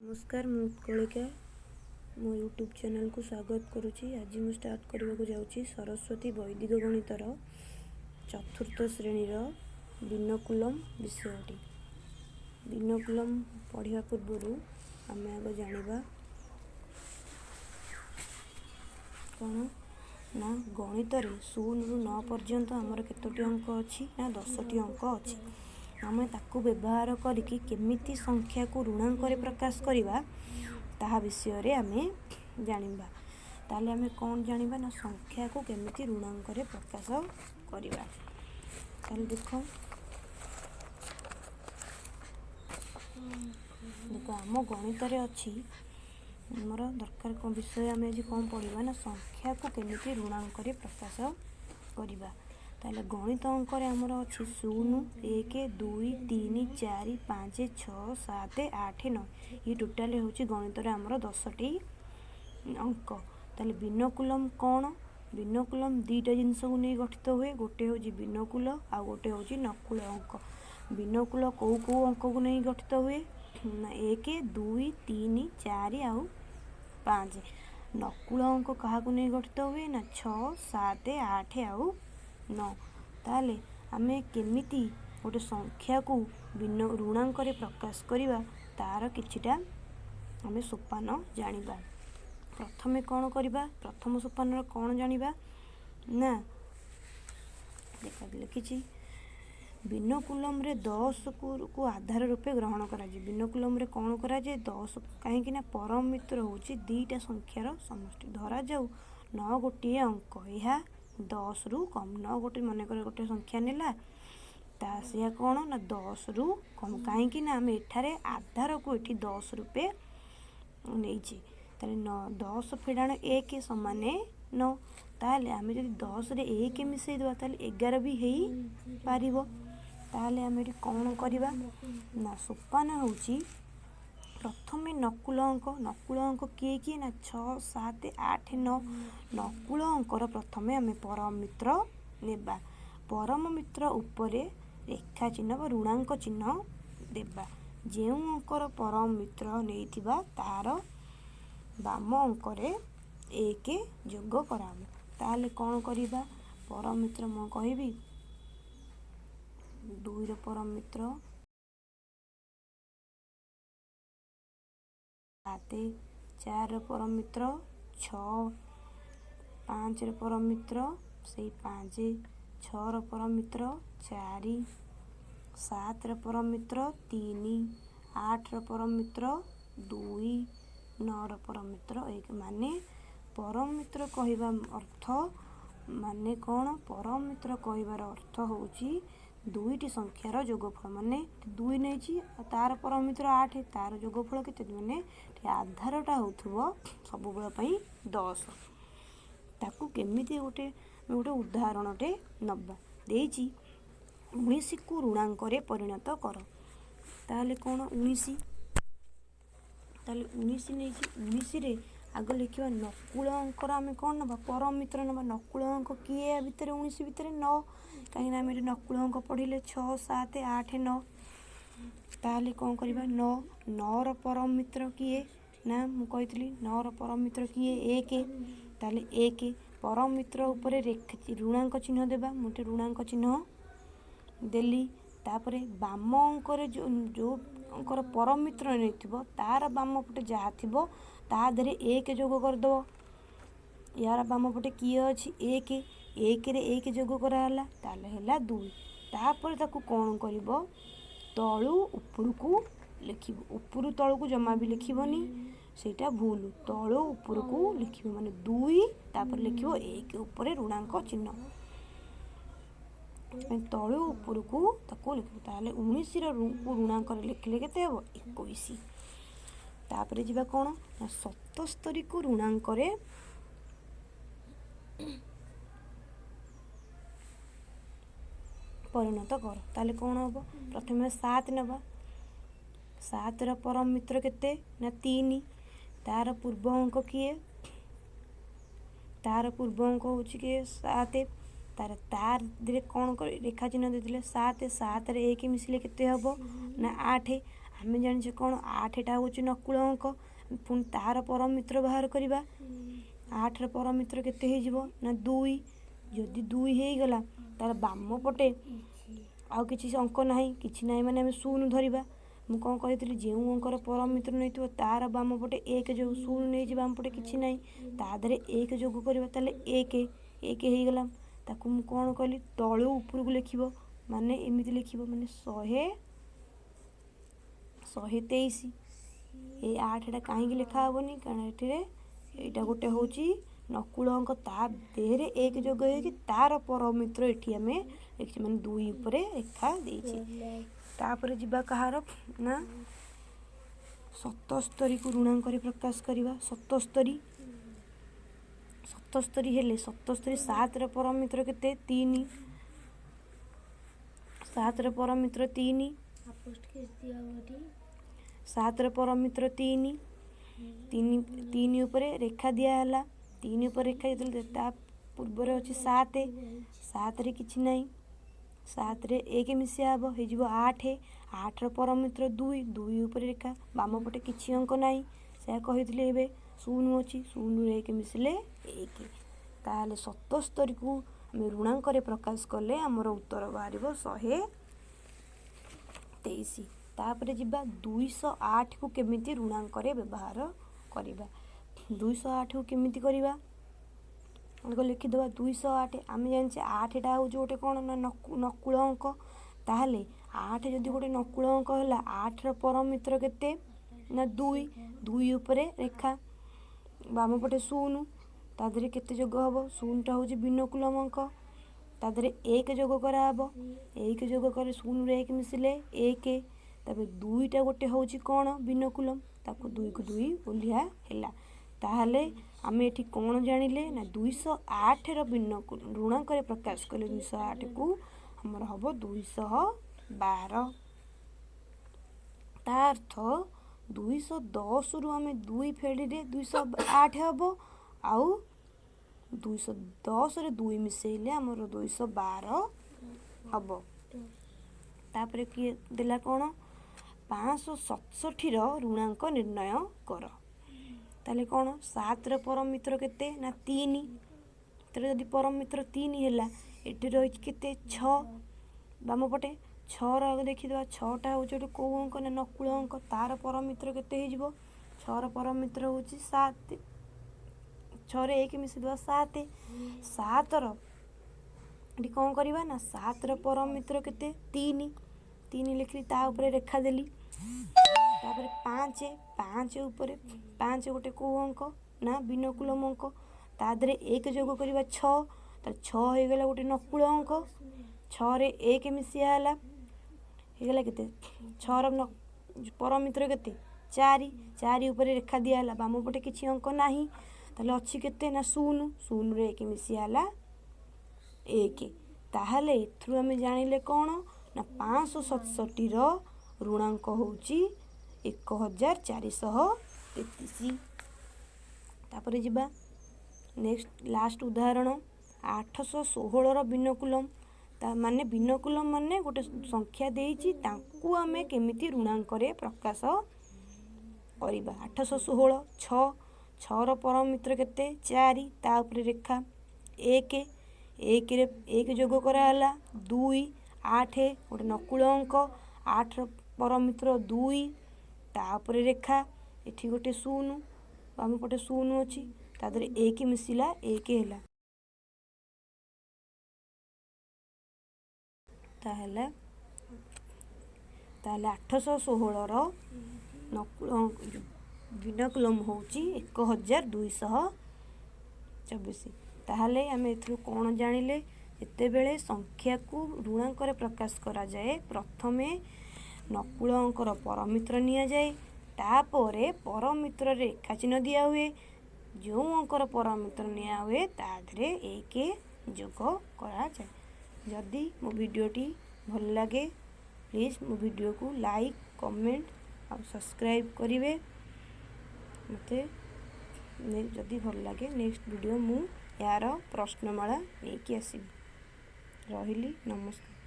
ନମସ୍କାର, ମୁଁ ଉତ୍କଳିକା ମୋ ୟୁଟ୍ୟୁବ୍ ଚ୍ୟାନେଲ୍କୁ ସ୍ୱାଗତ କରୁଛି। ଆଜି ମୁଁ ଷ୍ଟାର୍ଟ କରିବାକୁ ଯାଉଛି ସରସ୍ୱତୀ ବୈଦିକ ଗଣିତର ଚତୁର୍ଥ ଶ୍ରେଣୀର ବିନକୁଲମ୍ ବିଷୟଟି। ବିନକୁଲମ୍ ପଢ଼ିବା ପୂର୍ବରୁ ଆମେ ଆଗ ଜାଣିବା କ'ଣ ନା ଗଣିତରେ 0ରୁ 9 ପର୍ଯ୍ୟନ୍ତ ଆମର କେତୋଟି ଅଙ୍କ ଅଛି ନା 10ଟି ଅଙ୍କ ଅଛି। ଆମେ ତାକୁ ବ୍ୟବହାର କରିକି କେମିତି ସଂଖ୍ୟାକୁ ଋଣାଙ୍କରେ ପ୍ରକାଶ କରିବା, ତାହା ବିଷୟରେ ଆମେ ଜାଣିବା। ତାହେଲେ ଆମେ କ'ଣ ଜାଣିବା ନା ସଂଖ୍ୟାକୁ କେମିତି ଋଣାଙ୍କରେ ପ୍ରକାଶ କରିବା। ତାହେଲେ ଦେଖ ଦେଖ, ଆମ ଗଣିତରେ ଅଛି ଆମର ଦରକାର କ'ଣ ବିଷୟ, ଆମେ ଆଜି କ'ଣ ପଢ଼ିବା ନା ସଂଖ୍ୟାକୁ କେମିତି ଋଣାଙ୍କରେ ପ୍ରକାଶ କରିବା। ତାହେଲେ ଗଣିତ ଅଙ୍କରେ ଆମର ଅଛି 0, 1, 2, 3, 4, 5, 6, 7, 8, 9। ଇଏ ଟୋଟାଲି ହେଉଛି ଗଣିତରେ ଆମର 10ଟି ଅଙ୍କ। ତାହେଲେ ବିନକୁଲମ୍ କ'ଣ? ବିନକୁଲମ୍ ଦୁଇଟା ଜିନିଷକୁ ନେଇ ଗଠିତ ହୁଏ। ଗୋଟେ ହେଉଛି ବିନକୁଲ, ଆଉ ଗୋଟେ ହେଉଛି ନକୁଳ ଅଙ୍କ। ବିନକୁଲ କେଉଁ କେଉଁ ଅଙ୍କକୁ ନେଇ ଗଠିତ ହୁଏ ନା 1, 2, 3, 4 ଆଉ 5। ନକୁଳ ଅଙ୍କ କାହାକୁ ନେଇ ଗଠିତ ହୁଏ ନା 6, 7, 8 ଆଉ 9। ତାହେଲେ ଆମେ କେମିତି ଗୋଟେ ସଂଖ୍ୟାକୁ ବିନ ଋଣାଙ୍କରେ ପ୍ରକାଶ କରିବା, ତାର କିଛିଟା ଆମେ ସୋପାନ ଜାଣିବା। ପ୍ରଥମେ କ'ଣ କରିବା? ପ୍ରଥମ ସୋପାନର କ'ଣ ଜାଣିବା ନା ଦେଖ, ଲେଖିଛି, ବିନକୁଲମରେ 10କୁ ଆଧାର ରୂପେ ଗ୍ରହଣ କରାଯାଏ। ବିନକୁଲମରେ କ'ଣ କରାଯାଏ? 10। କାହିଁକି ନା ପରମ ମିତ୍ର ହେଉଛି ଦୁଇଟା ସଂଖ୍ୟାର ସମଷ୍ଟି। ଧରାଯାଉ 9 ଗୋଟିଏ ଅଙ୍କ, ଏହା 10ରୁ କମ୍। 9 ଗୋଟେ ମନେକର ଗୋଟେ ସଂଖ୍ୟା ନେଲା, ତା ସେୟା କ'ଣ ନା 10ରୁ କମ୍। କାହିଁକି ନା ଆମେ ଏଠାରେ ଆଧାରକୁ ଏଠି 10 ରୂପେ ନେଇଛେ। ତାହେଲେ 9, 10 ଫେଡ଼ାଣ 1 ସମାନେ 9। ତାହେଲେ ଆମେ ଯଦି 10ରେ 1 ମିଶାଇ ଦେବା, ତାହେଲେ 11 ବି ହେଇପାରିବ। ତାହେଲେ ଆମେ ଏଠି କ'ଣ କରିବା ନା ସୋପାନ ହେଉଛି ପ୍ରଥମେ ନକୁଳ ଅଙ୍କ। ନକୁଳ ଅଙ୍କ କିଏ କିଏ ନା 6, 7, 8, 9। ନକୁଳ ଅଙ୍କର ପ୍ରଥମେ ଆମେ ପରମ ମିତ୍ର ନେବା। ପରମ ମିତ୍ର ଉପରେ ରେଖା ଚିହ୍ନ ବା ଋଣାଙ୍କ ଚିହ୍ନ ଦେବା। ଯେଉଁ ଅଙ୍କର ପରମ ମିତ୍ର ନେଇଥିବା, ତାର ବାମ ଅଙ୍କରେ 1 ଯୋଗ କରାହେବ। ତାହେଲେ କ'ଣ କରିବା? ପରମ ମିତ୍ର ମୁଁ କହିବି, 2ର ପରମ ମିତ୍ର 7, 4ର ପରମ ମିତ୍ର 6, 5ର ପରମ ମିତ୍ର ସେଇ 5, 6ର ପରମ ମିତ୍ର 4, 7ର ପରମ ମିତ୍ର 3, 8ର ପରମ ମିତ୍ର 2, 9ର ପରମ ମିତ୍ର 1। ମାନେ ପରମ ମିତ୍ର କହିବା ଅର୍ଥ ମାନେ କ'ଣ? ପରମ ମିତ୍ର କହିବାର ଅର୍ଥ ହେଉଛି ଦୁଇଟି ସଂଖ୍ୟାର ଯୋଗଫଳ। ମାନେ 2 ନେଇଛି ଆଉ ତାର ପରମ ମିତ୍ର 8, ତାର ଯୋଗଫଳ କେତେ? ମାନେ ଆଧାରଟା ହେଉଥିବ ସବୁବେଳ ପାଇଁ 10। ତାକୁ କେମିତି ଗୋଟେ ଉଦାହରଣଟେ ନେବା। ଦେଇଛି 19କୁ ଋଣାଙ୍କରେ ପରିଣତ କର। ତାହେଲେ କ'ଣ 19? ତାହେଲେ 19 ନେଇଛି। 19ରେ ଆଗ ଲେଖିବା ନକୁଳ ଅଙ୍କର ଆମେ କ'ଣ ନେବା? ପରମ ମିତ୍ର ନେବା। ନକୁଳ ଅଙ୍କ କିଏ ୟା ଭିତରେ? 19 ଭିତରେ 9। କାହିଁକିନା ଆମେ ଏଠି ନକୁଳ ଅଙ୍କ ପଢ଼ିଲେ 6, 7, 8, 9। ତାହେଲେ କ'ଣ କରିବା? 9। 9ର ପରମ ମିତ୍ର କିଏ ନା ମୁଁ କହିଥିଲି 9ର ପରମ ମିତ୍ର କିଏ? 1। ତାହେଲେ 1 ପରମ ମିତ୍ର ଉପରେ ରେଖା ଋଣାଙ୍କ ଚିହ୍ନ ଦେବା। ମୁଁ ଏଠି ଋଣାଙ୍କ ଚିହ୍ନ ଦେଲି। ତାପରେ ବାମ ଅଙ୍କରେ ଯେଉଁ ଯେଉଁ ଅଙ୍କର ପରମ ମିତ୍ର ନେଇଥିବ, ତାର ବାମ ପଟେ ଯାହା ଥିବ ତା ଦେହରେ 1 ଯୋଗ କରିଦେବ। ୟାର ବାମ ପଟେ କିଏ ଅଛି? 1। 1ରେ 1 ଯୋଗ କରାହେଲା, ତାହେଲେ ହେଲା 2। ତାପରେ ତାକୁ କ'ଣ କରିବ? ତଳୁ ଉପରକୁ ଲେଖିବ। ଉପରୁ ତଳକୁ ଜମା ବି ଲେଖିବନି, ସେଇଟା ଭୁଲ। ତଳୁ ଉପରକୁ ଲେଖିବ, ମାନେ 2, ତାପରେ ଲେଖିବ 1, ଉପରେ ଋଣାଙ୍କ ଚିହ୍ନ। ତଳୁ ଉପରକୁ ତାକୁ ଲେଖିବ। ତାହେଲେ 19ର ଋଣାଙ୍କରେ ଲେଖିଲେ କେତେ ହେବ? 21। ତାପରେ ଯିବା କ'ଣ ନା 77କୁ ଋଣାଙ୍କରେ ପରିଣତ କର। ତାହେଲେ କ'ଣ ହେବ? ପ୍ରଥମେ 7 ନେବା। 7ର ପରମ ମିତ୍ର କେତେ ନା 3। ତାର ପୂର୍ବ ଅଙ୍କ କିଏ? ତାର ପୂର୍ବ ଅଙ୍କ ହେଉଛି କିଏ? 7। ତାର ତାର ଦେହରେ କ'ଣ କରି ରେଖା ଚିହ୍ନ ଦେଇଥିଲେ 7, 7ରେ 1 ମିଶିଲେ କେତେ ହେବ ନା 8। ଆମେ ଜାଣିଛେ କ'ଣ? ଆଠଟା ହେଉଛି ନକୁଳ ଅଙ୍କ। ପୁଣି ତାର ପରମ ମିତ୍ର ବାହାର କରିବା। ଆଠର ପରମ ମିତ୍ର କେତେ ହେଇଯିବ ନା 2। ଯଦି 2 ହେଇଗଲା, ତାର ବାମ ପଟେ ଆଉ କିଛି ଅଙ୍କ ନାହିଁ। କିଛି ନାହିଁ ମାନେ ଆମେ ଶୂନ ଧରିବା। ମୁଁ କ'ଣ କହିଥିଲି? ଯେଉଁ ଅଙ୍କର ପରମ ମିତ୍ର ନେଇଥିବ, ତାର ବାମ ପଟେ ଏକ ଯୋଗ। ଶୂନ ନେଇଛି, ବାମ ପଟେ କିଛି ନାହିଁ, ତା ଦେହରେ ଏକ ଯୋଗ କରିବା। ତାହେଲେ ଏକ ଏକ ହେଇଗଲା। ତାକୁ ମୁଁ କ'ଣ କଲି? ତଳୁ ଉପରକୁ ଲେଖିବ ମାନେ ଏମିତି ଲେଖିବ, ମାନେ 123। ଏଇ ଆଠଟା କାହିଁକି ଲେଖା ହେବନି? କାରଣ ଏଠିରେ ଏଇଟା ଗୋଟେ ହେଉଛି ନକୁଳ ଅଙ୍କ, ତା ଦେହରେ ଏକ ଯୋଗ ହେଇକି ତାର ପରମ ମିତ୍ର ଏଠି ଆମେ ଲେଖିଛେ, ମାନେ 2 ଉପରେ ରେଖା ଦେଇଛେ। ତାପରେ ଯିବା କାହାର ନା 77କୁ ଋଣାଙ୍କରେ ପ୍ରକାଶ କରିବା। 77, 77 ହେଲେ 77, ସାତର ପରମ ମିତ୍ର କେତେ? 3। ସାତର ପରମ ମିତ୍ର 3। ସାତର ପରମ ମିତ୍ର 3। 3, 3 ଉପରେ ରେଖା ଦିଆହେଲା। 3 ଉପରେ ରେଖା ଯେତେବେଳେ, ତା ପୂର୍ବରେ ଅଛି ସାତ। ସାତରେ କିଛି ନାହିଁ। ସାତରେ ଏକ ମିଶିଆ ହେବ, ହେଇଯିବ 8। ଆଠର ପରମ ମିତ୍ର 2। 2 ଉପରେ ରେଖା। ବାମ ପଟେ କିଛି ଅଙ୍କ ନାହିଁ, ସେୟା କହିଥିଲି ଏବେ। ଶୂନ ଅଛି, ଶୂନରେ ଏକ ମିଶିଲେ ଏକ। ତାହେଲେ 77କୁ ଆମେ ଋଣାଙ୍କରେ ପ୍ରକାଶ କଲେ ଆମର ଉତ୍ତର ବାହାରିବ 123। ତାପରେ ଯିବା 208କୁ କେମିତି ଋଣାଙ୍କରେ ବ୍ୟବହାର କରିବା। 208କୁ କେମିତି କରିବା? ଆଗ ଲେଖିଦେବା 208। ଆମେ ଜାଣିଛେ ଆଠଟା ହେଉଛି ଗୋଟେ କ'ଣ ନା ନକୁଳ ଅଙ୍କ। ତାହେଲେ ଆଠ ଯଦି ଗୋଟେ ନକୁଳ ଅଙ୍କ ହେଲା, ଆଠର ପରମ ମିତ୍ର କେତେ ନା 2। 2 ଉପରେ ରେଖା, ବାମ ପଟେ ଶୂନ। ତା ଦେହରେ କେତେ ଯୋଗ ହେବ? ଶୂନଟା ହେଉଛି ବିନକୁଲମ ଅଙ୍କ। ତା ଦେହରେ ଏକ ଯୋଗ କରାହେବ। ଏକ ଯୋଗ କଲେ, ଶୂନରେ ଏକ ମିଶିଲେ ଏକ। ତାପରେ ଦୁଇଟା ଗୋଟେ ହେଉଛି କ'ଣ? ବିନକୁଲମ। ତାକୁ ଦୁଇକୁ ଦୁଇ ଓହ୍ଲିଆ ହେଲା। ତାହେଲେ ଆମେ ଏଠି କ'ଣ ଜାଣିଲେ ନା 208ର ଋଣାଙ୍କରେ ପ୍ରକାଶ କଲେ 208କୁ ଆମର ହେବ 212। ତା ଅର୍ଥ 210ରୁ ଆମେ 2 ଫେଡ଼ିରେ 208 ହେବ, ଆଉ 210ରେ 2 ମିଶେଇଲେ ଆମର 212 ହେବ। ତାପରେ କିଏ ଦେଲା କ'ଣ? 567ର ଋଣାଙ୍କ ନିର୍ଣ୍ଣୟ କର। ତାହେଲେ କ'ଣ? ସାତର ପରମ ମିତ୍ର କେତେ ନା 3। ଏଥିରେ ଯଦି ପରମ ମିତ୍ର 3 ହେଲା, ଏଠି ରହିଛି କେତେ? 6। ବାମ ପଟେ ଛଅର ଆଗ ଦେଖିଦେବା। ଛଅଟା ହେଉଛି ଗୋଟେ କେଉଁ ଅଙ୍କ ନା ନକୁଳ ଅଙ୍କ। ତାର ପରମ ମିତ୍ର କେତେ ହେଇଯିବ? ଛଅର ପରମ ମିତ୍ର ହେଉଛି ସାତ। ଛଅରେ ଏକ ମିଶେଇଦେବା, ସାତ। ସାତର ଏଠି କ'ଣ କରିବା ନା ସାତର ପରମ ମିତ୍ର କେତେ? 3। 3 ଲେଖିଲି, ତା ଉପରେ ରେଖା ଦେଲି। ତାପରେ ପାଞ୍ଚ, ପାଞ୍ଚ ଉପରେ, ପାଞ୍ଚ ଗୋଟେ କେଉଁ ଅଙ୍କ ନା ବିନକୁଲମ ଅଙ୍କ। ତା ଦେହରେ ଏକ ଯୋଗ କରିବା, 6। ତାହେଲେ 6 ହେଇଗଲା ଗୋଟେ ନକୁଳ ଅଙ୍କ। ଛଅରେ ଏକ ମିଶିଆ ହେଲା, ହେଇଗଲା କେତେ? ଛଅର ପରମ ମିତ୍ର କେତେ? 4। 4 ଉପରେ ରେଖା ଦିଆହେଲା। ବାମ ପଟେ କିଛି ଅଙ୍କ ନାହିଁ, ତାହେଲେ ଅଛି କେତେ ନା ଶୂନ। ଶୂନରେ ଏକ ମିଶିଆ ହେଲା ଏକ। ତାହେଲେ ଏଥିରୁ ଆମେ ଜାଣିଲେ କ'ଣ ନା 567ର ଋଣାଙ୍କ ହେଉଛି 1433। ତାପରେ ଯିବା ନେକ୍ସଟ, ଲାଷ୍ଟ ଉଦାହରଣ, 816ର ବିନକୁଲମ। ତା ମାନେ ବିନକୁଲମ ମାନେ ଗୋଟେ ସଂଖ୍ୟା ଦେଇଛି, ତାଙ୍କୁ ଆମେ କେମିତି ଋଣାଙ୍କରେ ପ୍ରକାଶ କରିବା। 816, 6, ଛଅର ପରମ ମିତ୍ର କେତେ? 4। ତା ଉପରେ ରେଖା, ଏକ, ଏକରେ ଏକ ଯୋଗ କରାହେଲା, 2। ଆଠ ଗୋଟେ ନକୁଳ ଅଙ୍କ, ଆଠର ପରମ ମିତ୍ର 2, ତା ଉପରେ ରେଖା। ଏଠି ଗୋଟେ ଶୂନ, ବାମ ପଟେ ଶୂନ ଅଛି, ତା ଦେହରେ ଏକ ମିଶିଲା, ଏକ ହେଲା। ତାହେଲେ 816ର ନକୁଳ ବିନକୁଲମ ହେଉଛି 1224। ତାହେଲେ ଆମେ ଏଥିରୁ କ'ଣ ଜାଣିଲେ? ଯେତେବେଳେ ସଂଖ୍ୟାକୁ ଋଣାଙ୍କରେ ପ୍ରକାଶ କରାଯାଏ, ପ୍ରଥମେ ନକୁଳ ଅଙ୍କର ପରମିତ୍ର ନିଆଯାଏ, ତାପରେ ପରମିତ୍ରରେ ରେଖା ଚିହ୍ନ ଦିଆହୁଏ। ଯେଉଁ ଅଙ୍କର ପରମିତ୍ର ନିଆହୁଏ, ତା ଦେହରେ ଏକ ଯୋଗ କରାଯାଏ। ଯଦି ମୋ ଭିଡ଼ିଓଟି ଭଲ ଲାଗେ, ପ୍ଲିଜ୍ ମୋ ଭିଡ଼ିଓକୁ ଲାଇକ୍, କମେଣ୍ଟ ଆଉ ସବସ୍କ୍ରାଇବ୍ କରିବେ। ମୋତେ ଯଦି ଭଲ ଲାଗେ, ନେକ୍ସଟ ଭିଡ଼ିଓ ମୁଁ ଏହାର ପ୍ରଶ୍ନମାଳା ନେଇକି ଆସିବି। ରହିଲି, ନମସ୍କାର।